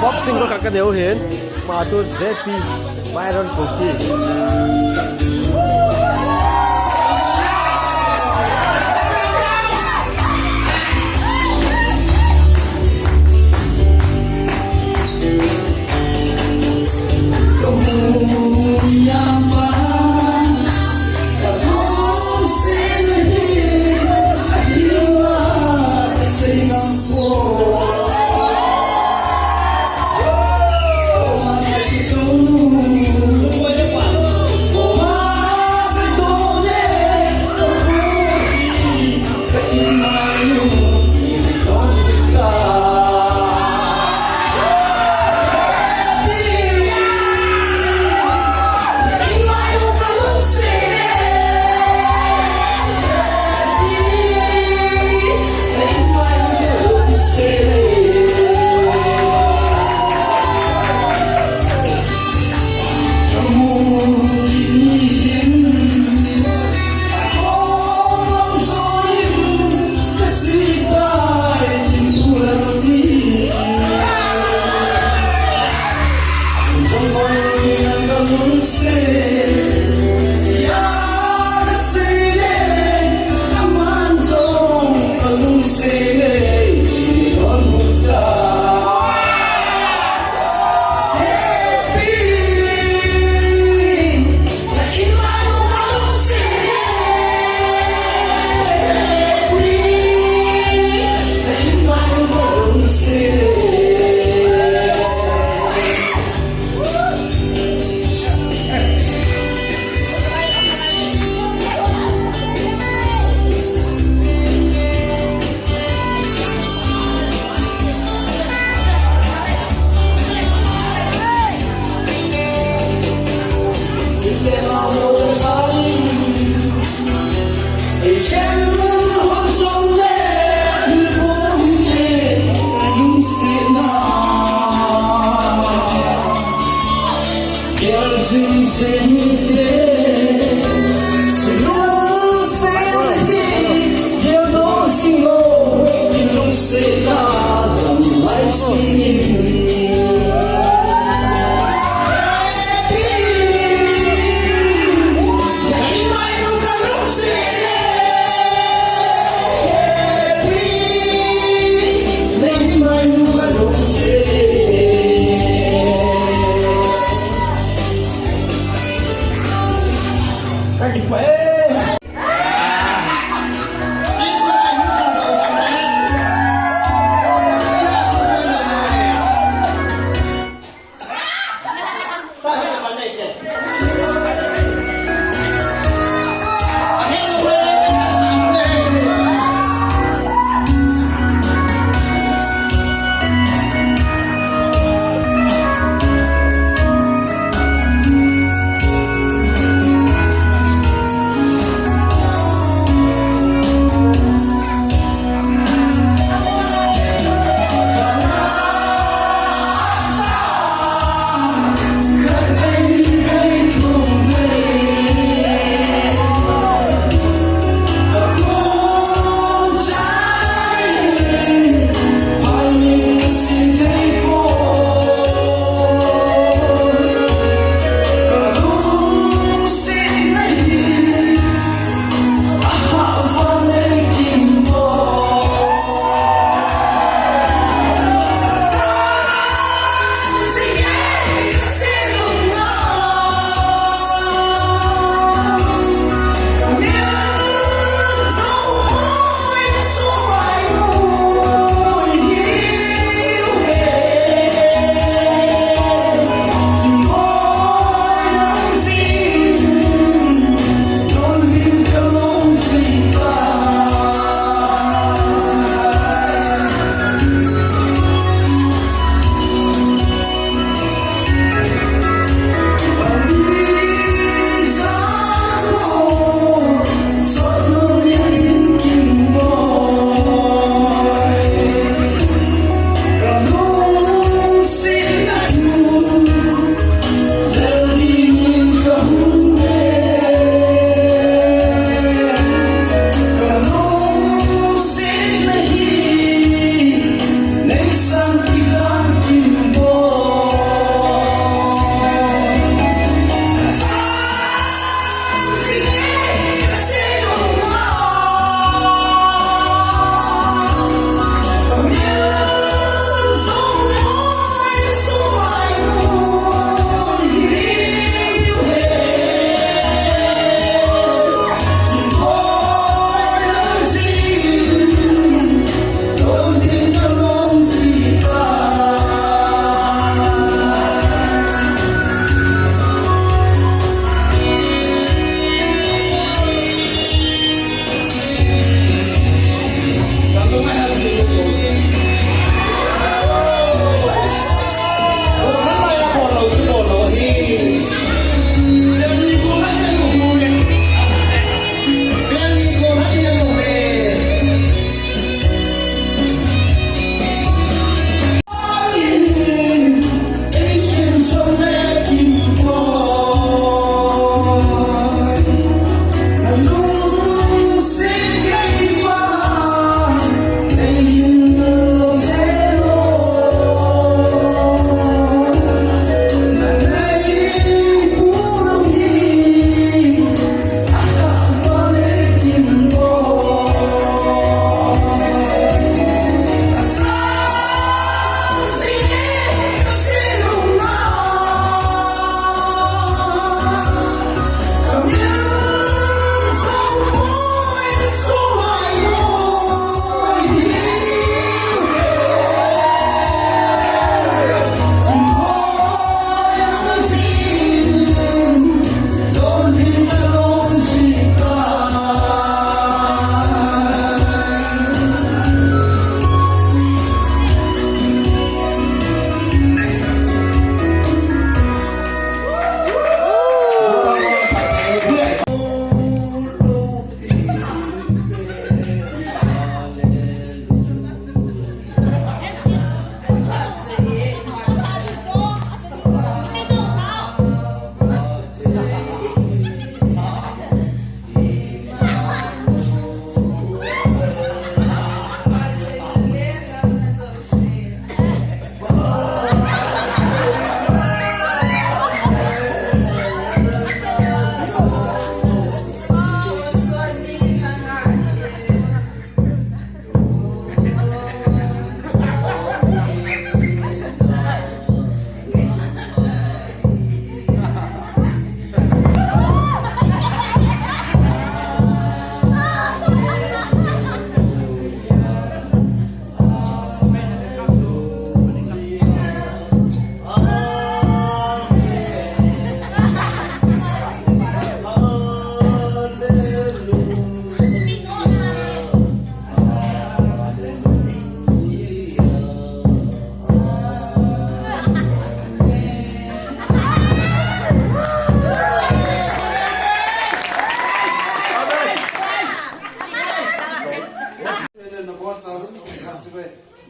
boxing ko khat ka neo hin, ma tu J P Byron Kuki.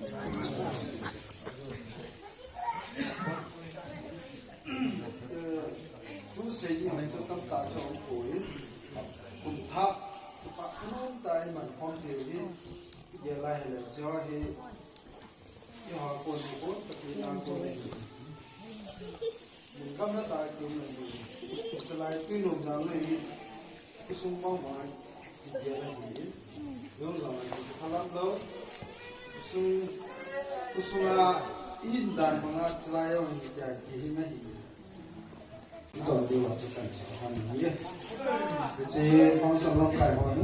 Thu sei ding hoi chu tamtah chu um poi. Kum thah, kum thah, kum thah i man khom thei hi, i gel a hile chu hi, i ha kon hi kon, Pathen a kon hi. Mun gam na ta ki um na hi. Chalai tui nom jang na hi. Kusung bang bang hi dia na hi. Yong jang na hi phalam lo. Kusung, kusung a in dan bang a chalai yong hi dia ki hi na hi. Ito di wa chakan sa han hi. Che function lam kai ho ni.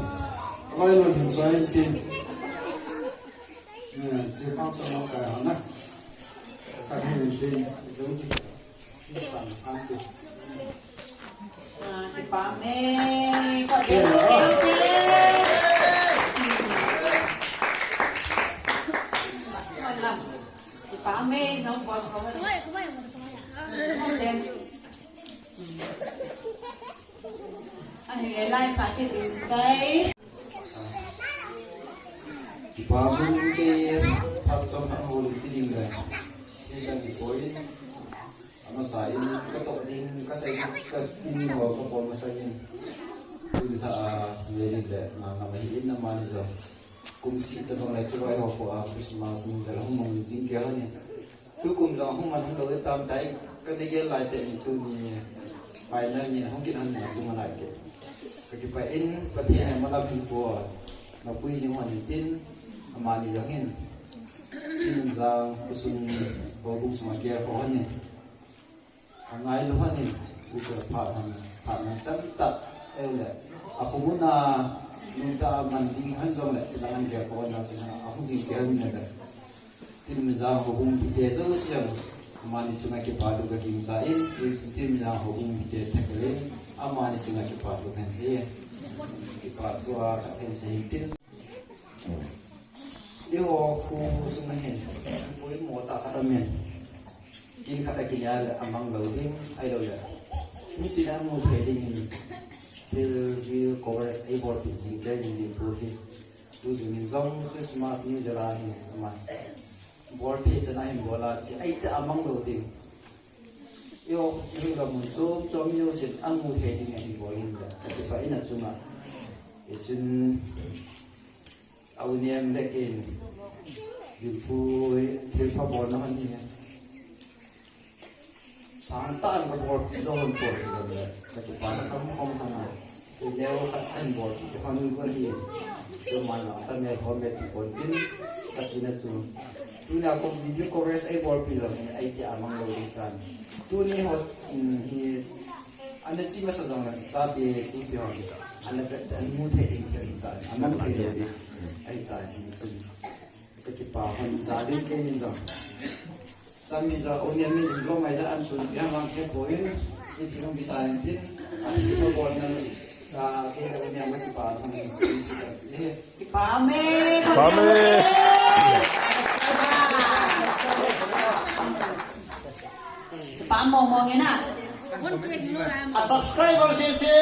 Lai lo hin sa in tin. Che function lam kai ho na. Kan hin tin. Jong ki. Kipa me, kipa me, kipa me, no, kipa me. Ahile lai sa kit in tai. Kipa mun ke phat to phat hol ti ding le. Ti dang ki koi. Amasa in ka to ding ka sai ka in ho ka pon masa in. Tu tha a le ding le ma nga ma hi in na ma ni jo. Kum si ta no le chu roi ho ko a Christmas ni ja hung mong jing ke ha ni. Tukum jong hung man hung lou e tam tai, ka ni gel lai te ni tuni final ni hung kin han na chu man lai ke. Ka kipa in Pathen in malam hin po, na pui jing hon in tin, amani jong hin. Tin jong kusung, ko bung sung a gel ko hon in. Angai lou hon in, u chu phat han, phat han tam tak, eu le. A khu mun a, nung ta man ding han jong le, chu dang an gel ko hon na chu na, a khu jing ke hon in le. Tin Mijang houbung mite jouse, amani chunga kipa thu ka gingcha in, Tin Mijang houbung mite thakhat in, amani chunga kipa thu kahin sei, kipa thu a kahin sei tin. Eiho khu sunga hin, poimo tah khat aum in. Kin khat a kin a le amang lou ding, ahilou le. Mitin a mu thei ding in, thil coverage eibolpi jing kei ding ding thu hi. Tutu min jong Christmas New Year a hi ama bol thei chan a hin bol a chi, ahi ta amang lou ding. Eiho, eiho gam mun chom chom jousen amu thei ding a hin bol in le. Ka kipa in a chunga. Hichun, a u nem le ken. Dinpui, thilpha bolna hon hi. Sangtah in ka bolpi jou hon pon hi le, ka kipana kam khom hana. Kei leo khat ahin bolpi jou hon gon hi. Chu man lang ka mel khom mel ti pon tin, ka tina chu. Tunia ko video coverage eibolpi lou hi, ahi ti amang lou ding tan. Tuni ho, um, hi, ana chi masa jong le, sa ti, tu ti hon. Ana pe, ana mu thei ding thei tan. Ana mu thei ding. Ahi tan, hi chu. Ka kipa hon ja ding kei nin jong. Tami ja, o nia mi ding lo mai ja an chun, ya mang ke poi, i chi hong bisa in tin, a chi ko bol na ni. Ka ke o nia ma kipa hon ni. Kipa me, kipa me. Kipa mo mo nge na. A subscriber se se.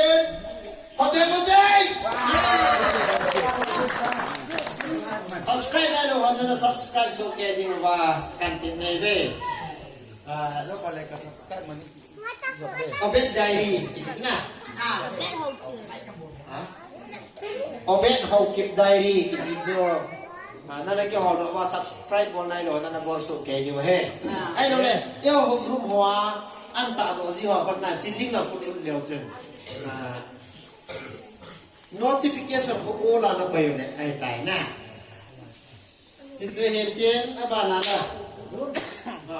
Hotel Mutei! Subscribe nailou ho nana subscribe soh kei diu va kan tin nei ve. Ah, lo ka le ka subscribe mani. Obed Diary, kiti na. Ah, Obed Haokip. Ha? Obed Haokip Diary, kiti jo. Ah, nana kihol lou va subscribe bol nailou ho nana bol soh kei diu he. Ah. Ahilou le, eiho home room hoa, an ta do ji ho, kon na chi link a kut lut leu chen. Ah. Notification ko all a na pai u le, ahi tai na. Chi chu hin tin, abana la. Ha.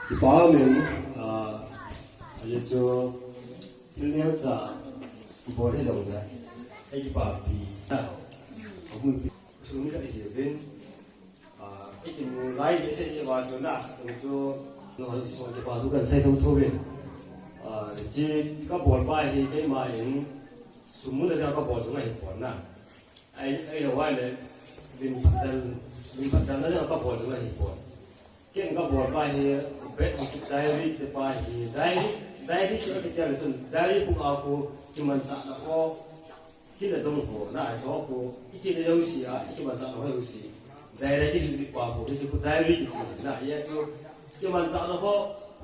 Kipa min, ah, ahi chu, thil neocha, bol hi jong le, ei kipapi. Ha. Ahung pi, sum ka ti hi vin. Ah, i kimu lai, i sei i va chu na, chu chu, no, so kipa thu kan sei thotho ve. Ah, chi ka bol pa hi keima in, sum mun a ka bol chu ahi pon na. Ahi, ahilou le, min phat dal, min phat dal na ka bol chu ahi pon. Ken ka bol pa hi, bet diary te pa hi, diary, diary chu ka ti le chun, diary book a ko, kimanchah na ko, Kila dong ko, na, so ko, ichi le lo si a, ichi man sa lo ho si. Diary ki si pa ko, ichi ko diary ki ko, na, ya chu, ki man sa lo ho,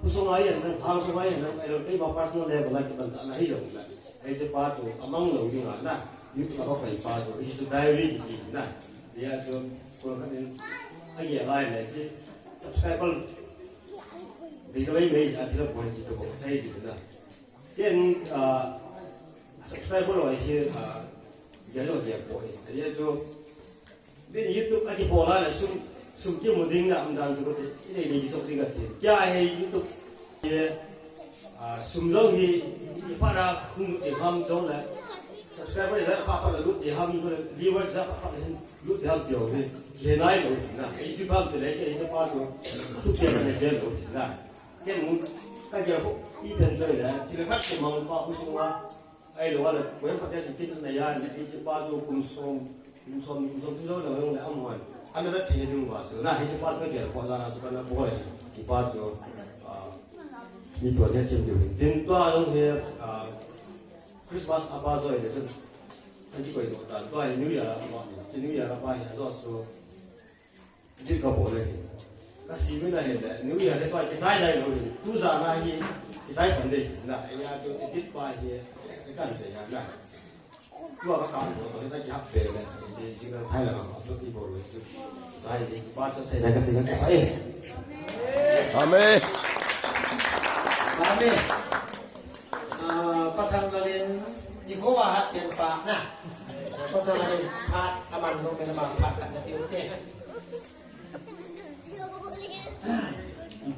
ko so ngai na, thang so ngai na, ai lo te ba personal level la ki man sa na hi lo na. Ai chu pa chu, amang lo ni na, na, yu ki ba ko kai pa chu, ichi chu diary ki na. Ya chu, ko ka ni, ai ya lai le, ki subscriber, dei ka mai mai, a chi lo ko ki to ko, sai ji na. Ken, ah, subscriber lo hi, ah, gel lo gel po e. Ahi chu, bin YouTube a kibol a le sum, sum kimu ding na um dan chu ko te, nei nei kichop ding ati. Kya he YouTube he, ah, sum jong hi, i pa ra khum te ham jong le, subscriber le pa pa lut te ham jong le, viewers le pa pa lut te ham jong le, ke nai lo na. YouTube ham te le, ke YouTube pa chu, tu ke na le lo na. Ken ka gel ho, i pen joi le, thil khat chu mang pa hu sung a, ai lo le, ko em pa te kin na ya, i pa chu kum som, kum som, kum som tu joi le, le am hon. An na the ding ba, so na hi pa ka gel ko za na su ka na bo le, i pa chu, ah, mi to ne chin diu. Tin to a jong he, ah, Christmas a pa joi le, an ti ko i do ta, to a New Year a pa, New Year a pa he, a jo so, Edit ka bol le. Ka si mi na he le. New Year le pa kichai dai lo le. Tu ja na hi kichai pan de. Na ya tu edit pa hi kan se ya na. Tu ka kan lo to he ta ki hap pe le. Ji ji ka thai la ka tu ki bol le. Sai de pa to se na ka se na ka pa e. Amen. Amen. Ah, Pathen lalin, Jehovah hat pen pa na. Pathen lalin phat aman lo pen ma phat kan na piu te.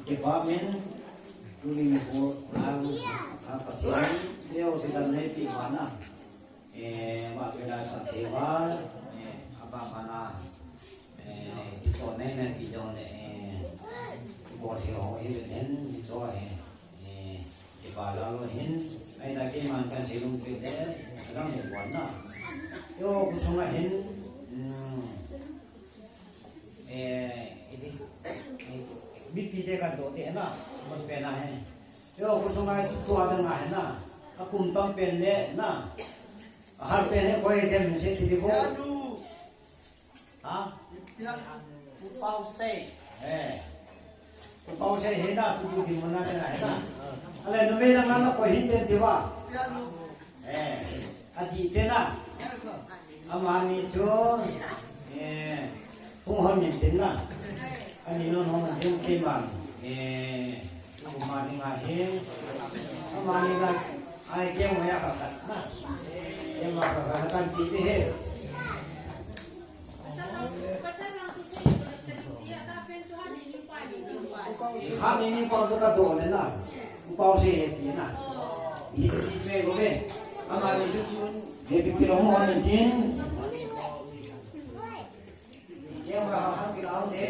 Kipa min, tuni nikho, a, a Pathen, leo si dan nei pi mana. Eh, ma pe na sa theva, eh, apa mana, eh, kipa nei nei pi jong le, eh, kipa thei ho hi le nen, ni cho he, eh, kipa la lo hin, ai da ke man kan se lung pe le, dang he wan na. Yo, ku sunga hin, mm, Eh, mipi te kan doh te na, man pen a he. Yo, ko sunga tu a dang a he na. A kum tam pen le na. A har pen he koi dem se ti ko. Ha? Upau se. Eh. Upau se he na, tu tu di mana te na he na. Ale no me na na ko hin te ti ba. Eh, adih te na. Amani chu, eh, hung hon in tin na. Ani non hon in tin keiman. Eh, amani nga he. Amani nga, ai, kei mo ya ka ka na. Kei mo ka ka na kan ti te he. Hami ni pau tu ka do le na. Pau se he ti na. I, i pe ko be. Ama ni su. He pi pi lo mo ni tin. Ye ma ha ha pi lo de.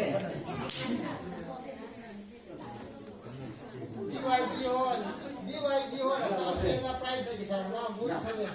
B Y D hon, B Y D hon, a ta se na prize ki sa ma bu sa ne.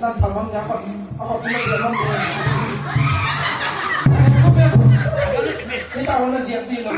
Nan phamam ya khot, a khot chuna siam ham. Ni ta hona siam ti lo.